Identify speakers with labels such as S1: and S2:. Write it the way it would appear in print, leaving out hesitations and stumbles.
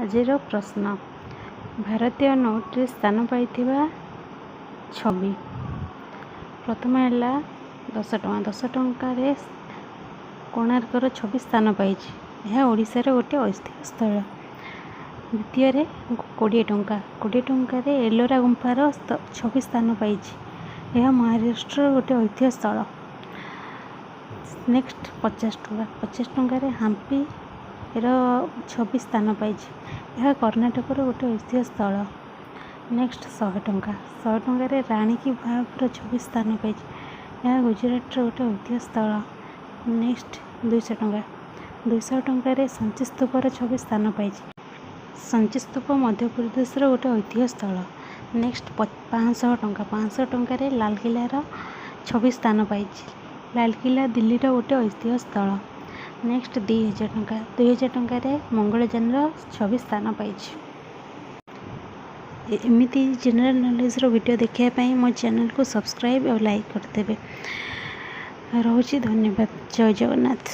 S1: ଆଜିର ପ୍ରଶ୍ନ, ଭାରତୀୟ ନୋଟରେ ସ୍ଥାନ ପାଇଥିବା ଛବି। ପ୍ରଥମ ହେଲା 10 ଟଙ୍କା। 10 ଟଙ୍କାରେ କୋଣାର୍କର ଛବି ସ୍ଥାନ ପାଇଛି। ଏହା ଓଡ଼ିଶାର ଗୋଟେ ଐତିହ୍ୟ ସ୍ଥଳ। ଦ୍ୱିତୀୟରେ 20 ଟଙ୍କା। 20 ଟଙ୍କାରେ ଏଲୋରା ଗୁମ୍ଫାର ଛବି ସ୍ଥାନ ପାଇଛି। ଏହା ମହାରାଷ୍ଟ୍ରର ଗୋଟେ ଐତିହ୍ୟ ସ୍ଥଳ। ନେକ୍ସଟ 50 ଟଙ୍କା। 50 ଟଙ୍କାରେ ହାମ୍ପିର ଛବି ସ୍ଥାନ ପାଇଛି। ଏହା କର୍ଣ୍ଣାଟକର ଗୋଟେ ଐତିହ୍ୟ ସ୍ଥଳ। ନେକ୍ସଟ 100 ଟଙ୍କା। 100 ଟଙ୍କାରେ ରାଣୀ କି ଭାବର ଛବି ସ୍ଥାନ ପାଇଛି। ଏହା ଗୁଜୁରାଟର ଗୋଟେ ଐତିହ୍ୟ ସ୍ଥଳ। ନେକ୍ସଟ 200 ଟଙ୍କା। 200 ଟଙ୍କାରେ ସାଞ୍ଚି ସ୍ତୂପର ଛବି ସ୍ଥାନ ପାଇଛି। ସାଞ୍ଚି ସ୍ତୂପ ମଧ୍ୟପ୍ରଦେଶର ଗୋଟେ ଐତିହ୍ୟ ସ୍ଥଳ। ନେକ୍ସଟ 500 ଟଙ୍କା। 500 ଟଙ୍କାରେ ଲାଲକିଲ୍ଲାର ଛବି ସ୍ଥାନ ପାଇଛି। ଲାଲକିଲ୍ଲା ଦିଲ୍ଲୀର ଗୋଟେ ଐତିହ୍ୟ ସ୍ଥଳ। ନେକ୍ସଟ 2000 ଟଙ୍କା। 2000 ଟଙ୍କାରେ ମଙ୍ଗଳଯାନର ଛବି ସ୍ଥାନ ପାଇଛି। ଏମିତି ଜେନେରାଲ ନଲେଜର ଭିଡ଼ିଓ ଦେଖିବା ପାଇଁ ମୋ ଚ୍ୟାନେଲକୁ ସବସ୍କ୍ରାଇବ୍ ଆଉ ଲାଇକ୍ କରିଦେବେ। ରହୁଛି, ଧନ୍ୟବାଦ, ଜୟ ଜଗନ୍ନାଥ।